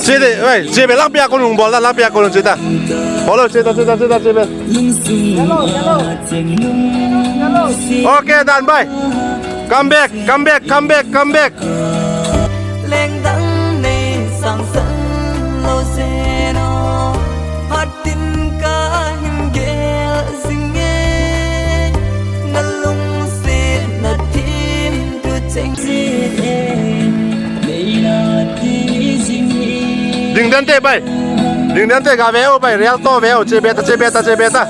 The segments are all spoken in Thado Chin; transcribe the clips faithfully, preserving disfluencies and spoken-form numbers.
Che de, oi, che be, lang pia ko lung bol da, lang pia ko lung che da. Bol lo, che da, che da, che da, che be. Okay, done, bye. Come back, come back, come back, come back. Lengdang nei sang sang lo se no. Phatin ka hin gel jing e. Na lungset na thim tu cheng. Ding den te bai. Ding den te ga ve o bai. Real to ve o. Che be ta, che be ta, che be ta.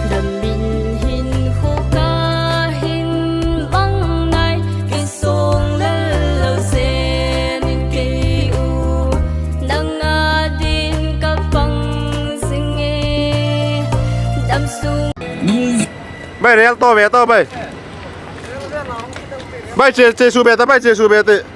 Dam bin hin kho ka hin bang nai. Kisong lel lo sen in kei u. Nang a din ka pang jing e. Dam sung. Bai, real to ve to bai. Bai, che, che su be ta, bai, che su be te.